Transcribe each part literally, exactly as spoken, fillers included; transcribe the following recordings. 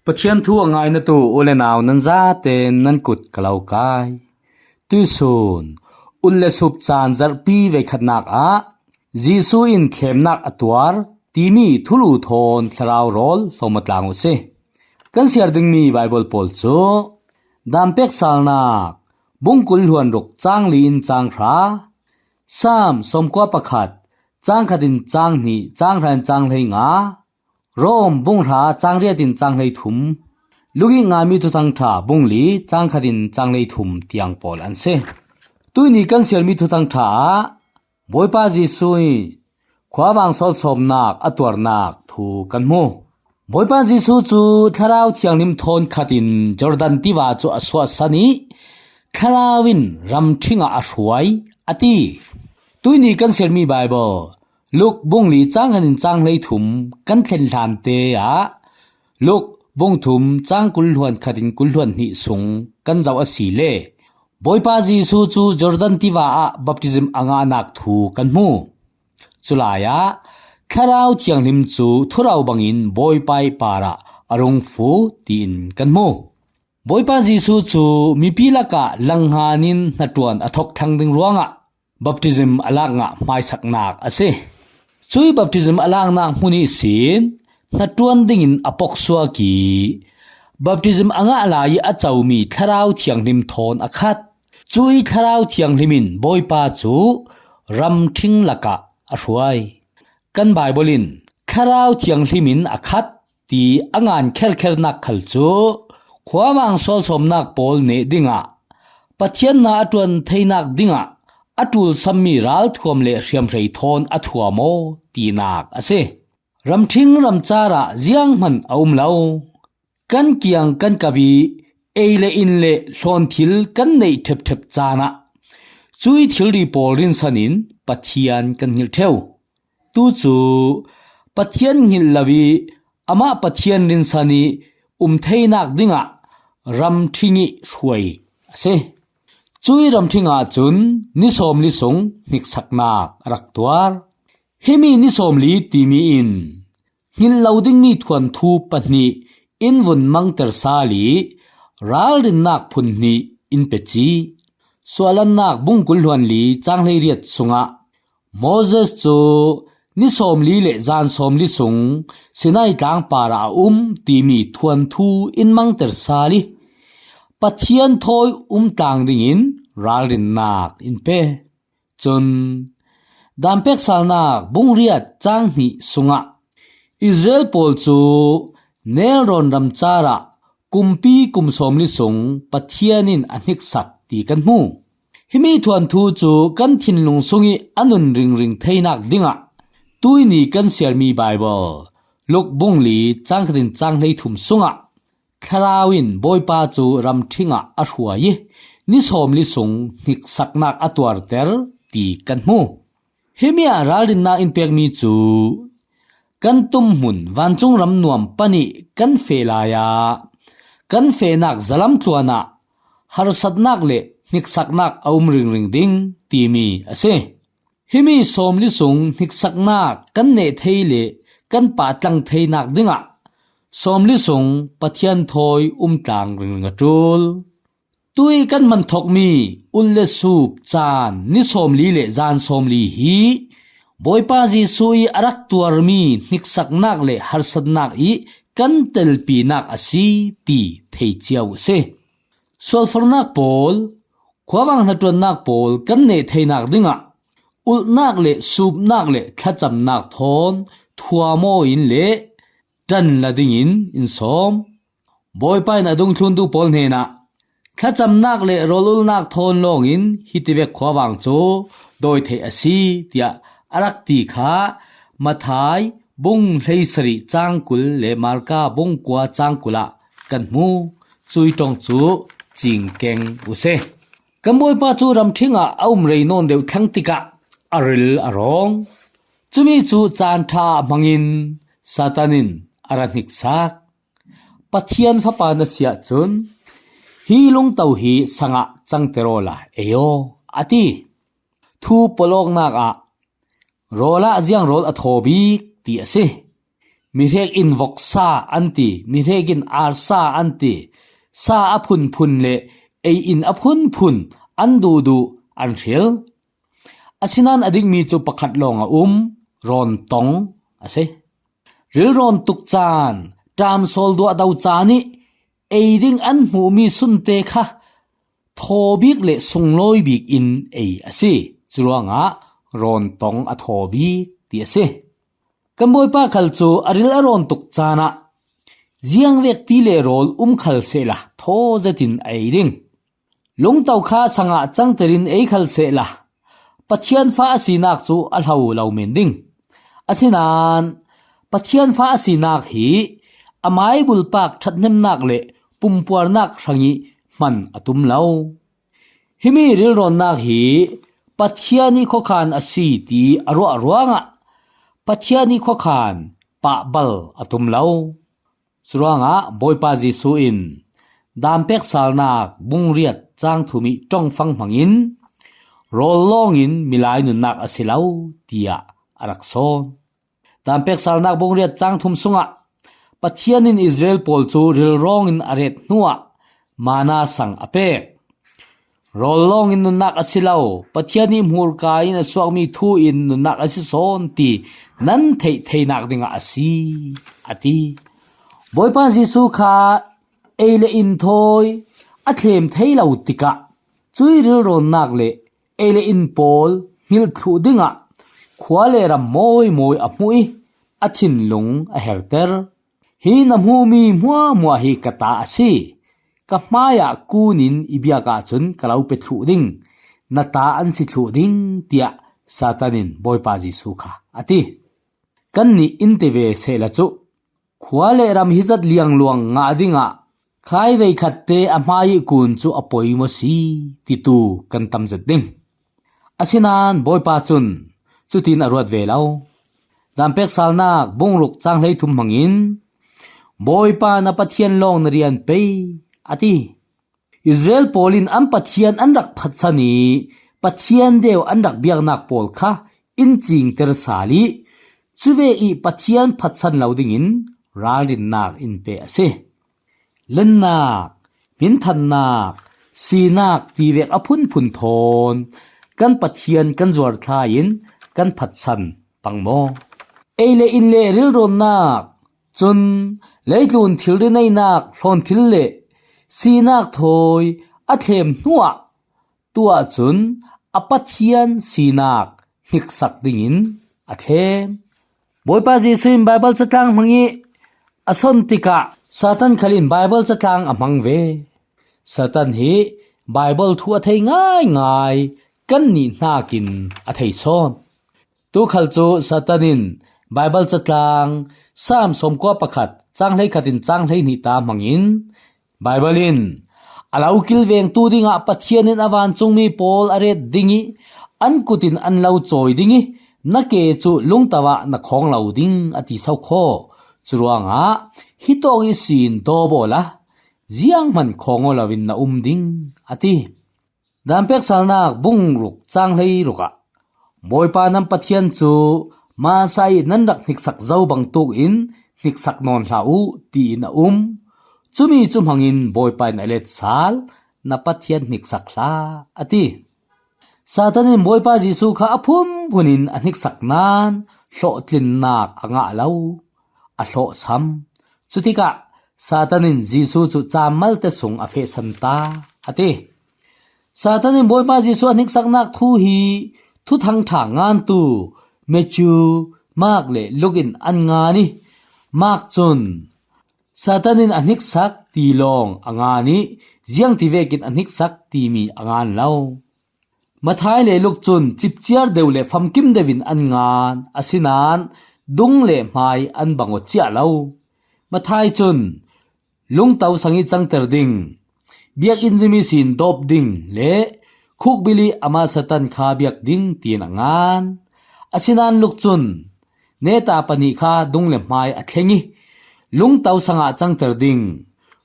Pathian thu a ngainatu u le nau nan zate nan kut ka lo kai. Tuisun, ut le sup caan zarhpi veikhatnak ah Jesuh in thlemnak a tuar timi thulu thawn thlarau rawl hlawm aw tlang uh si. Kan siar dingmi Baibal pawl cu Daan Pek Salnak bung kul hluan ruk cang li in cang hra, Salm sawmkua pakhat cang khat in cang hnih, cang hra in cang hlei nga, Rom bung hra cang riat in cang hlei thum, Luk i ngaimi Thuthang Ṭha bung li cang khat in cang hlei thum tiang pawl an si. Tuihni kan siarmi Thuthang Ṭha ah Bawipa Jesuh i khuavang sawlsawmnak a tuarnak thu kan hmu. Bawipa Jesuh cu Thlarau Thianghlim thawn khat in Jordan tiva cu a suahsan i Thlarau in ramṭhing ah a hruai, a ti. Tuihni kan siarmi Baibal Luk bung li cang khat in cang hlei thum kan thlen hlan te ah Luk bung thum cang kul hluan khat in kul hluan hnih sung kan zoh a si le Bawipa Jesuh cu Jordan tiva ah baptism a ngahnak thu kan hmu. Culai ah Thlarau Thianghlim cu thurau bangin Bawipa i parah a rung fu tiin kan hmu. Bawipa Jesuh cu mipi lakah langhngan in hnaṭuan a thawk thlang ding ruangah baptism a lak ngah hmaisaknak a si. Cui baptism a laknak hmun ihsin hnaṭuan dingin a poksuak i baptism a ngah lai i a comi Thlarau Thianghlim thawn a khat. Cui Thlarau Thianghlim in Bawipa cu ramṭhing lakah a hruai. Kan Baibal in Thlarau Thianghlim in a khat ti a ngan kherkhernak khal cu khuavang sawlsawmnak pawl neh dingah Pathian hna a ṭuan theinak dingah a ṭulsammi ralthuam le hriamhrei thawn a thuam aw tinak a si. Ramṭhing ramcar ah zianghman a um lo. Kan kiang kan kap i ei le in le hlawn thil kan neih ṭhepṭhep caan ah cui thilri pawl rinsan in Pathian kan hngilh ṭheu. Tu cu Pathian hngilh lo i amah Pathian rinsan i um theinak dingah ramṭhing i hruai a si. Cui ramṭhing ahcun ni sawmli sung hniksaknak a rak tuar. Himi ni sawmli timi in hngilh lo dingmi thuanthu pahnih in vun mangter sal i ralrinnak phun hnih in peci. Suahlannak bung kul hluan li cang hleiriat sungah Moses cu ni sawmli le zan sawmli sung Sinai tlang parah a um timi thuanthu in mangter sal i Pathian thawi um tlang dingin ralrinnak in pe. Cun Daan Pek Salnak bung riat cang hnih sungah Israel pawl cu nelrawn ramcar ah kumpi kum sawmli sung Pathian in a hniksak ti kan hmu. Himi thuanthu cu kan thinlung sung i a nun ringring theinak dingah tuihni kan siarmi Baibal Luk bung li cang khat in cang hleithum sungah Thlarau in Bawipa cu ramṭhing ah a hruai i ni sawmli sung hniksaknak a tuarter ti kan hmu. Himi ah ralrinnak in pekmi cu kan tumhmun vancung ram nuam panih kan feh lai ah kan fehnak zalam tluan ah harsatnak le hniksaknak a um ringring ding timi a si. Himi sawmli sung hniksaknak kan neh thei le kan pahtlang theinak dingah sawmli sung Pathian thawi um tlang ringring a ṭul. Tui kan hman thawkmi ut le sup caan ni sawmli le zan sawmli hi Bawipa Jesuh i a rak tuarmi hniksaknak le harsatnak i kan telpinak a si ti thei cio a si. Sualfornak pawl, khuavang hnaṭuannak pawl kan neh theinak dingah ulhnak le supnak le thlacamnak thawn thuam aw in le ṭan la dingin in sawm. Bawipa in a dungthluntu pawl hnenah thlacamnak le rawl ulhnak thawn lawngin hitivek khuavang cu dawi theih a si, tiah a rak ti kha Matthai bung hleisarih cang kul le Marka bung kua cang kul ah kan hmu. Cui ṭong cu cingkeng u seh. Kan Bawipa cu ramṭhing ah a um rei nawn deuh thlang tikah a ril a rawng. Cumi cu caan ṭha ah hmangin Satan in a ra hniksak. Pathian Fapa na si ahcun hi lungto hi sang ah cangter awla ei aw, a ti. Thu pawlawknak ah rawl ah ziang rawl a thaw bik ti a si. Mihrek in voksa an ti, mihrek in arsa an ti, sa a phunphun le ei in a phunphun an duhduh an hril. Asinain a dikmi cu pakhat lawng a um, rawn tong a si. Rilrawn tuk caan, ṭamsawl duahdo caan ih ei ding an hmuhmi sunte kha thaw bik le sunglawi bik in ei a si. Curuangah rawn tong a thaw bik ti a si. Kan Bawipa khal cu a ril a rawn tuk caan ah ziangvek ti le rawl um khal sehla thaw zetin a ei ding. Lungto kha sangah cangter in ei khal sehla Pathian fa a sinak cu a hlo lo men ding. Asinain Pathian fa a sinak hi a maibulpak ṭhathnemnak le pumpuarnak hrangih hman a tum lo. Himi rilrawnnak hi Pathian ih khuakhan a si ti a ruah ruangah Pathian ih khuakhan pahbal a tum lo. Curuangah Bawipa Jesuh in Dampek Salnak bungriat cang thum ih ṭongfang hmangin rawl lawngin milai nunnak a si lo, tiah a rak sawn. Dampek Salnak bungriat cang thum sungah Pathian in Israel pawl cu rilrawng in a ret hnuah mana sang a pek. Rawl lawngin nunnak a si lo, Pathian ih hmurka in a suakmi thu in nunnak a si sawn ti nan theih theinak dingah a si, a ti. Bawipa Jesuh kha ei le in thawi a thlem thei lo tikah cuih rilrawnnak le ei le in pawl hngilh thluh dingah khua le ram mawi mawi a hmuh ih a thinlung a herter. Hi na hmuhmi hmuahhmuah hi ka ta a si. Ka hmaiah kunin i biak ahcun ka lo pe thluh ding, na ta an si thluh ding, tiah Satan in Bawipa Jesuh kha a ti. Kannih in ti ve sehla cu, khua le ram hi zat liangluang ngah dingah khaivei khatte a hmai ih kun cu a poimaw si, titu kan tam zet ding. Asinain Bawipa cun cutin a ruat ve lo. Dampek Salnak bungruk cang hleithum hmangin, Bawipa na Pathian lawng na rian pei, a ti. Israel pawl in an Pathian an rak phatsan ih Pathian deu an rak biaknak pawl kha in cingter sal ih cuve ih Pathian phatsan lo dingin ralrinnak in pe a si. Lennak, hminthannak, sinak tivek a phunphun thawn kan Pathian kan zuar thlai in kan phatsan pang maw? Ei le in le rilrawnnak, cun leitlun thilri neihnak hlawnthil le sinak thawi a thlem hnuah tuah cun a Pathian sinak hniksak dingin a thlem. Bawipa Jesuh in Baibal catlang hmang ih a son tikah Satan khal in Baibal catlang a hmang ve. Satan hi Baibal thu a thei ngaingai kannih hnakin a thei sawn. Tu khal cu Satan in Baibal catlang Salm sawmkua pakhat, cang hleikhat in cang hleihnih ta hmangin Baibal in a lo kilvengtu dingah Pathian in a vancungmi pawl a ret ding ih an kut in an lo cawi ding ih na ke cu lungto ah na khawng lo ding a ti sokhaw. Curuangah hi tawk ihsin dawp awla zianghman khawng aw loin na um ding a ti. Dampek Salnak bungruk cang hleiruk ah Bawipa nan Pathian cu masa ih nan rak hniksak zo bangtuk in hniksak nawn hlah uh, tiin a um. Cumi cu hmangin Bawipa in a let sal, na Pathian hniksak hlah, a ti. Satan in Bawipa Jesuh kha a phunphun in a hniksak nain hlawhtlinnak a ngah lo, a hlawhsam. Cutikah Satan in Jesuh cu caan malte sung a fehsan ta, a ti. Satan in Bawipa Jesuh a hniksaknak thu hi Thuthangṭha ngantu Matthew, Mark le Luke in an ngan ih, Mark cun Satan in a hniksak ti lawng a ngan ih, ziangtivekin a hniksak timi a ngan lo. Matthai le Luke cun cipciar deuh le famkim deuh in an ngan, asinain dung le hmai an bang aw ciah lo. Matthai cun lungto sang ih cangter ding, biakinn zum ihsin dawp ding le khukbil ih amah Satan kha biak ding tiin a ngan. Asinain Luke cun neta pahnih kha dung le hmai a thleng ih lungto sangah cangter ding,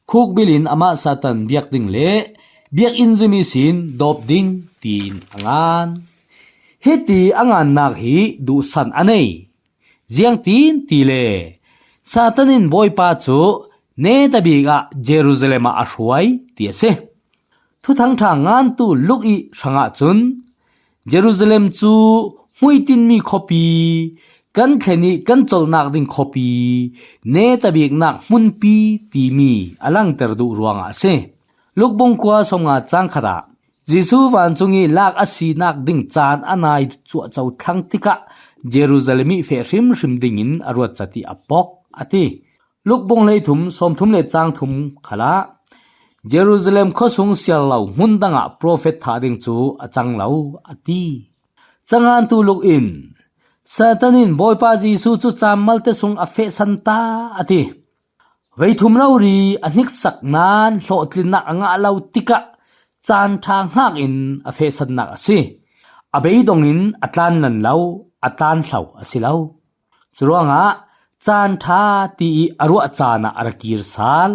khukbil in amah Satan biak ding le biakinn zum ihsin dawp ding tiin a ngan. Hiti a ngannak hi duhsan a nei. Ziangtin tile Satan in Bawipa cu netabik ah Jerusalem ah a hruai ti a si. Thuthangṭha ngantu Luk ih hrangah cun Jerusalem cu hmuitinmi khuapi, kan thlen ih kan colhnak ding khuapi, netabiknak hmunpi timi a langter duh ruangah a si. Luk bung kua sawmnga cang khat ah Jesuh vancung ih lak a sinak ding caan a nai cuahco thlang tikah Jerusalem ih feh hrimhrim dingin a ruat cat ih a pok a ti. Luk bung hleithum sawmthum le cang thum khalah Jerusalem khuasung siar lo hmun dangah profet thah ding cu a cang lo a ti. Cangantu Luk in Satan in Bawipa Jesuh cu caan malte sung a fehsan ta a ti. Vei thum rori a hniksak nain hlawhtlinnak a ngah lo tikah caan ṭha hngak in a fehsannak a si. A beidong in a tlan nan lo, a tlan hlo a si lo. Curuangah caan ṭha ti ih a ruah caan ah a ra kir sal.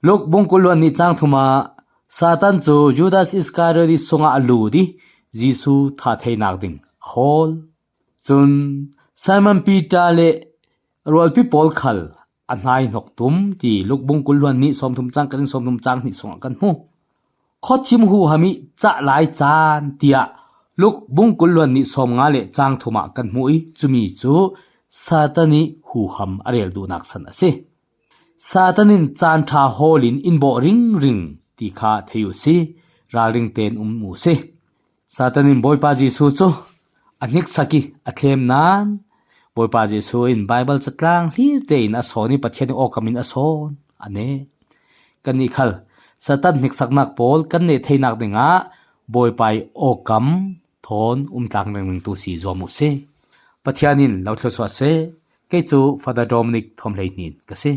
Luk bung kul hluan hnih cang thum ah Satan cu Judas Iskariot ih sungah a lut ih Jesuh thah theinak ding a hawl. Cun Simon Peter le rualpi pawl khal a hnaihnok tum ti Luk bung kul hluan hnih sawmthum cang khat in sawmthum cang hnih sungah kan hmu. Khuathim huham ih cah lai caan tiah Luk bung kul hluan hnih sawmnga le cang thum ah kan hmuh ih cumi cu Satan ih huham a rel duhnak san a si. Satan in caan ṭha hawl in in bawh ringring ti kha thei uh si, ralring tein um uh si. Satan in Bawipa Jesuh cu a hniksak ih a thlem nain Bawipa Jesuh in Baibal catlang hlir tein a sawn ih Pathian ih awkam in a sawn a neh. Kannih khal Satan hniksaknak pawl kan neh theinak dingah Bawipa ih awkam thawn um tlang ringringtu si zuam uh si. Pathian in lo thluasuah seh. Kei cu Father Dominic Thawm Hlei Hnin ka si.